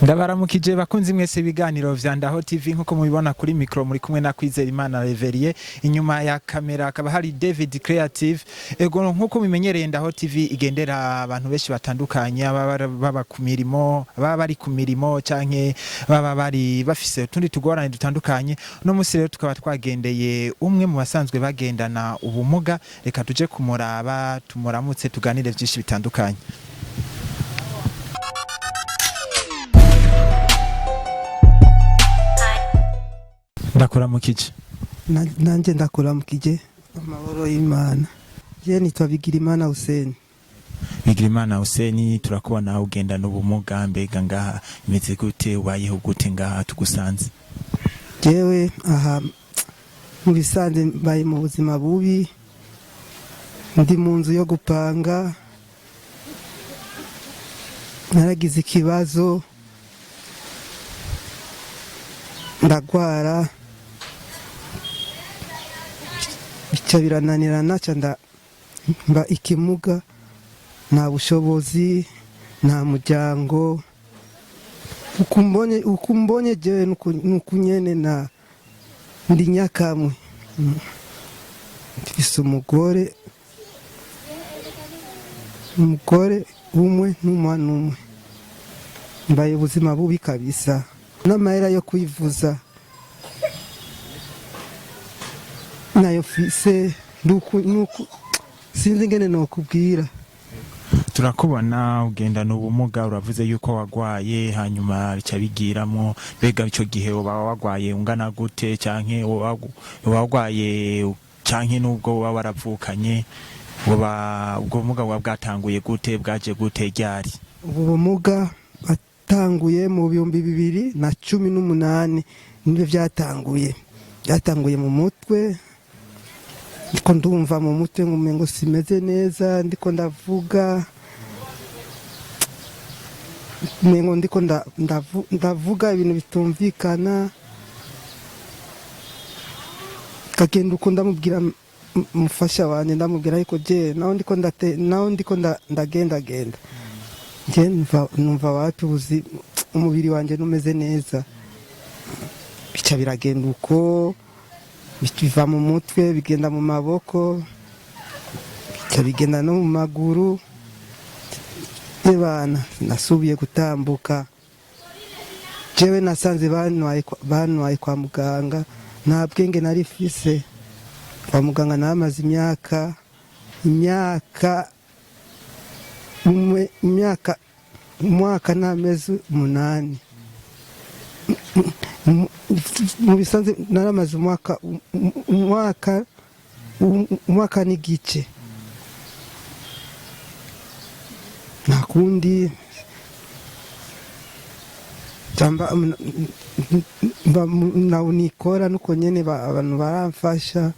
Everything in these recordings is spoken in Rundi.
Ndabaramukije bakunzi mwese ibiganiro vya Ndaho TV. Nkuko mubibona kuri micro muri kumwe na Kwizera Imana Reveriye, inyuma ya kamera akaba hari David Creative. Ego, nkuko mumenyereye, Ndaho TV igendera abantu benshi batandukanye, baba ku mirimo, baba bari ku mirimo canke baba bari bafise utundi tugorane dutandukanye. Uno musi rero tukaba twagendeye umwe mu basanzwe bagendana ubumuga. Reka tuje kumuraba, tumuramutse, tuganire vyinshi bitandukanye. Ndakuramukije. Nanjye ndakuramukije, amahoro y'Imana. Je nitwa Bigirimana Hussein. Bigirimana Hussein, turakubona ugendana ubumuga. Mbega ngaha imeze gute? Ubayeho gute ngaha tugusanze? Jewe aha mu bisanzwe mbaye mu buzima bubi, ndi mu nzu yo gupanga. Naragize ikibazo, ndagwara, bica birananirana, ca mba ikimuga. Nta bushobozi, nta muryango. Uko umbonye jewe nuku nyene na ndi nyakamwe. Mfise umugore umwe n'umwana umwe. Mbaye ubuzima bubi kabisa, n'amahera yo kwivuza nayo mfise. Nuku sinzi ingene nokubwira. Turakubona ugendana ubumuga, uravuze yuko wagwaye hanyuma bica bigiramo. Mbega ico gihe uba wagwaye ungana gute, canke uba wagwaye canke nubwo uba waravukanye, uba ubwo bumuga buba bwatanguye gute, bwaje gute, ryari? Ubu bumuga batanguye mu 2018, nibyo byatanguye mu mutwe. Ndiko ndumva mu mutwe ngo simeze neza, ndiko ndavuga umengo ndiko ndavuga ibintu bitumvikana. Kagenda uko ndamubwira mufasha wanje, ndamubwira ariko je naho ndiko ndate, naho ndiko ndagendagenda, je numva wapi, umubiri wanje numeze neza. Bica biragenda uko, biva mu mutwe bigenda mu maboko, bica bigenda no mu maguru. Ebana, nasubiye gutambuka. Jewe nasanze bantwaye kwa muganga, nta bwenge nari mfise. Kwa muganga namaze imyaka umwe, imyaka umwaka n'amezi 8. Mu bisanzwe naramaze umwaka n'igice. Nta kundi Jamba, nikora nuko nyene abantu baramfasha.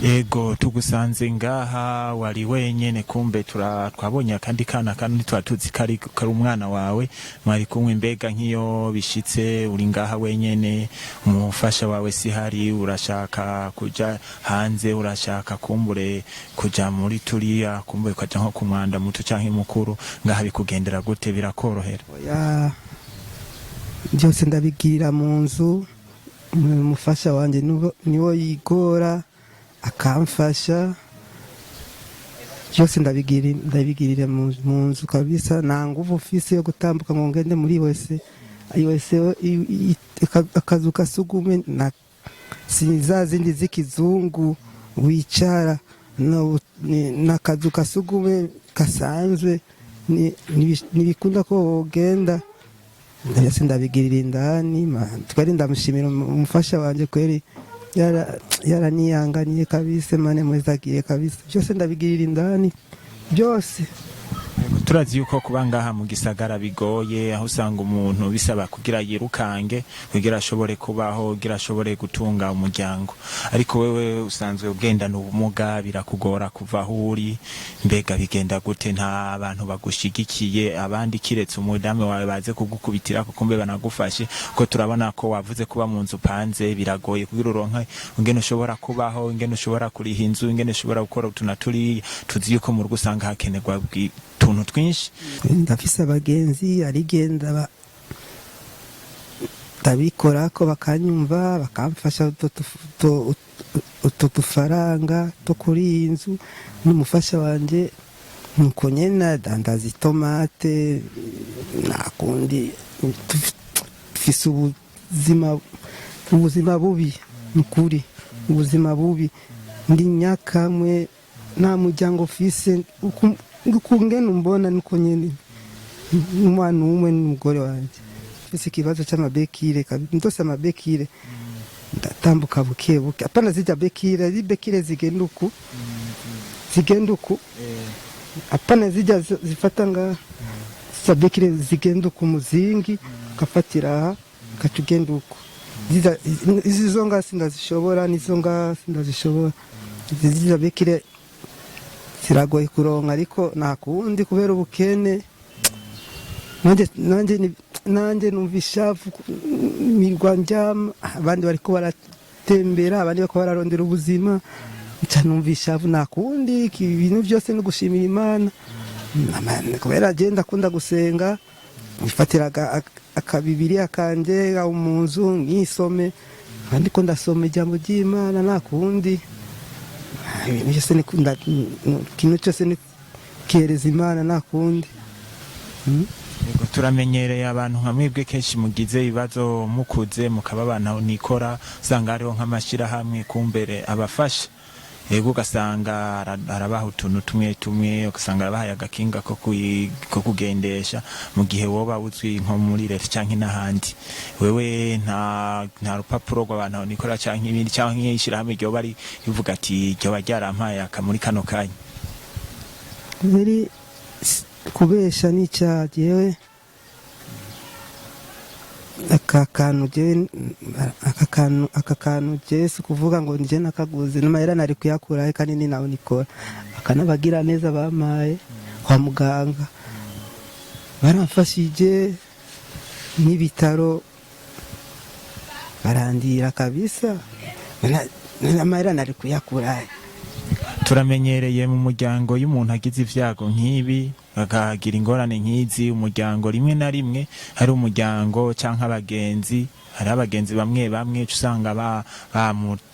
Ego, tugusanze ngaha wari wenyene, kumbe twabonye akandi kana kandi ntitwari tuzi ko kari umwana wawe mwari kumwe. Mbega nk'iyo bishitse uri ngaha wenyene, umufasha wawe sihari, urashaka kuja hanze, urashaka kumbure kuja muri turiya, kumbure ukaja nko ku mwanda muto canke mukuru, ngaha bikugendera gute? Birakorohera? Oya, byose ndabigirira mu nzu. Umufasha wanje niwo yigora akamfasha byose, ndabigirira mu nzu kabisa. Nta nguvu mfise yo gutambuka ngo ngende muri wese wese, akazu kasugumwe na si za zindi z'ikizungu wicara, n'akazu kasugumwe gasanzwe. Ntibikunda ko wogenda. Ndetse ndabigirira indani. Twari ndamushimira umufasha wanje kweri, yaraniyanganiye kabisa. Mane mwezagiye kabisa, byose ndabigirira indani byose. Turazi yuko kuba ngaha mu gisagara bigoye, aho usanga umuntu bisaba kugira yirukange kugira ashobore kubaho, kugira ashobore gutunga umuryango. Ariko wewe usanzwe ugendana ubumuga, birakugora kuva aho uri. Mbega bigenda gute? Nta bantu bagushigikiye abandi kiretse umudamu wawe baze kugukubitira kumbe banagufashe? Ko turabona ko wavuze kuba mu nzu upanze biragoye kugira uronke ingene ushobora kubaho, ingene ushobora kuriha inzu, ingene ushobora gukora utu na turiya. Tuzi yuko mu rugo usanga hakenerwa Utuntu twinshi. Ndafise abagenzi, arigenda ndabikora ko bakanyumva, bakamfasha utwo dufaranga two kuri iyi nzu n'umufasha wanje. Nuko nyene adandaza itomate, nakundi dufise ubuzima bubi, nukuri ubuzima bubi. Ndi nyakamwe, nta muryango ufise. Ukungene umbona niko nyene, umwana umwe n'umugore wanje. Mfise ikibazo c'amabéquilles, ndose amabéquilles ndatambuka buke buke. Apana zirya béquilles, ari béquilles zigenda uku, zigenda uku, apana zirya zifata nga zirya béquilles zigenda uku, umuzingi ugafatira aha, ugaca ugenda uku. Izi zo nga sindazishobora, n'izo nga sindazishobora. Izi zirya béquilles ziragoye kuronka, ariko nta kundi kubera ubukene. Nanjye numva ishavu, mirwa ndyama, abandi bariko baratembera, abandi bariko bararondera ubuzima, nca numva ishavu. Nta kundi, ibintu byose no gushimira Imana. Kubera je ndakunda gusenga, nifatira akabibiriya kanje aho mu nzu nkisome, ndiko ndasoma ijambo ry'Imana. Nta kundi, ibintu byose ikintu cyose ni kihereza Imana, nta kundi. Yego, turamenyereye abantu nka mwebwe kenshi mugize ibibazo, mukuze mukaba abantu nikora, usanga hariho nk'amashirahamwe kumbere abafasha. Yego, ugasanga arabaha utuntu tumwe tumwe, ugasanga arabahaye agakinga ko kugendesha mu gihe woba uzwi nko muri leta canke n'ahandi. Wewe nta rupapuro rw'abantu nikora canke ibindi, canke ishirahamwe ryoba rivuga ati ryoba ryarampaye aka muri kano kanya? Biri kubesha n'icyaha. Jewe aka kantu, jewe aka kantu jewe si ukuvuga ngo nje nakaguze n'amahera, nari kuyakurahe kanini nawe nikora. Akanabagira neza bampaye kwa muganga, baramfashije n'ibitaro barandira kabisa. N'amahera nari kuyakurahe? Turamenyereye mu muryango, iyo umuntu agize ibyago nk'ibi, akagira ingorane nk'izi, umuryango rimwe na rimwe hari umuryango canke abagenzi, hari abagenzi bamwe bamwe uca usanga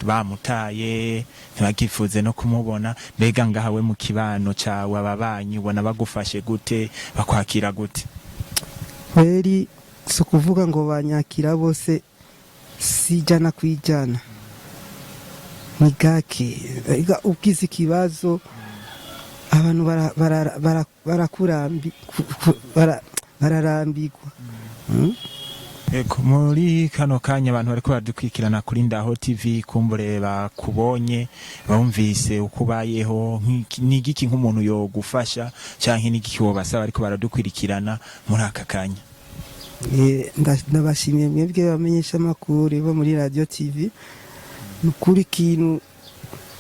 bamutaye, ntibagifuze no kumubona. Mbega ngaha we mu kibano cawe, ababanyi ubona bagufashe gute, bakwakira gute? Kweri si ukuvuga ngo banyakira bose, si 100%, ni gake. Ega ugize ikibazo abantu bararambigwa. Ego, muri kano kanya abantu bariko baradukurikirana kuri Ndaho TV, kumbure bakubonye, bumvise uko ubayeho, ni igiki nk'umuntu yogufasha, canke ni igiki wobasaba ariko baradukurikirana muri aka kanya? Ndabashimiye mwebwe bamenyesha amakuru bo muri radio TV. Ni ukuri ikintu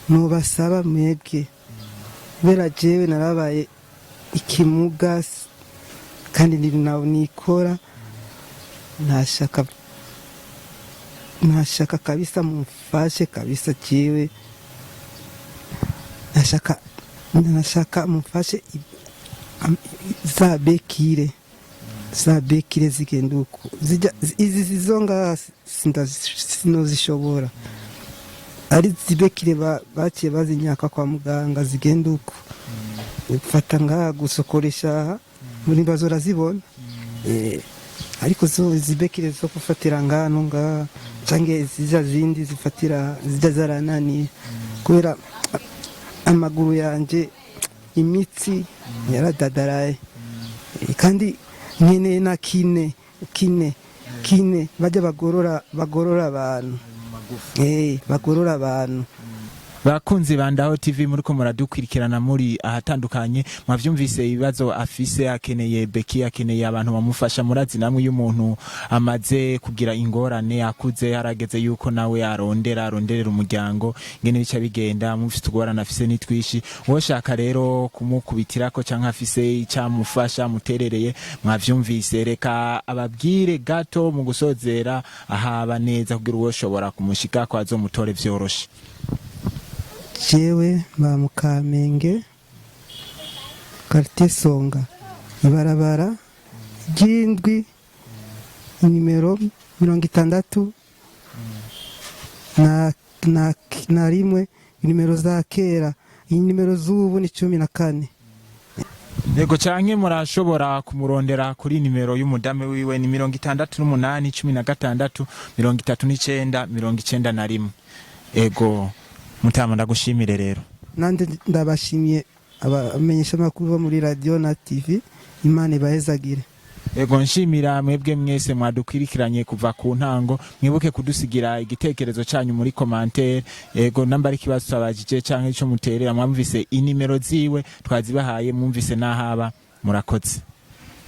nubasaba mwebwe, kubera jewe narabaye ikimuga kandi nawe nikora, ntashaka kabisa mumfashe kabisa. Jewe ntashaka mumfashe za béquilles zigenda uko zijya. Izi zizo ngaha sinozishobora, ari zibéquilles baciye bazinyaka kwa muganga, zigenda uko, fata ngaha gusokoresha aha muri bazo urazibona. Ariko zo zibéquilles zo gufatira ngaha no ngaha canke zija zindi zifatira, zijya zarananiye kubera amaguru yanje imitsi yaradadaraye. Kandi nkeneye na kiné, bajya bagorora abantu, bagorora abantu. Bakunzi ba Ndaho TV, muriko muradukurikirana muri ahatandukanye, mwavyumvise ibibazo afise. Akeneye béquilles, akeneye abantu bamufasha. Murazi namwe, iyo umuntu amaze kugira ingorane, akuze, harageze yuko nawe arondera, aronderera umuryango, ingene bica bigenda. Mufise utugorane afise nitwishi, woshaka rero kumukubitirako canke afise icamufasha muterereye, mwavyumvise. Reka ababwire gato mu gusozera ahaba neza kugira uwoshobora kumushikako azomutore vyoroshe. Jewe mba mu Kamenge. Quartier Songa, ibarabara ry'indwi, nimero 61 na 1. Nimero za kera, nimero z'ubu ni 14. Yego, canke murashobora kumurondera kuri nimero y'umudamu wiwe, ni 68 16 39 91. Ego mutama, ndagushimire rero. Nande ndabashimiye, abamenyesha amakuru bo muri radio na TV. Imana ibahezagire. Ego, nshimira mwebwe mwese mwadukwirikiranye kuva ku ntango. Mwibuke kudusigira igitekerezo canyu muri commentaire. Ego, namba ari ikibazo twabajije canke ico muterera, mwumvise inimero ziwe twazibahaye, mwumvise n'ahaba. Murakoze.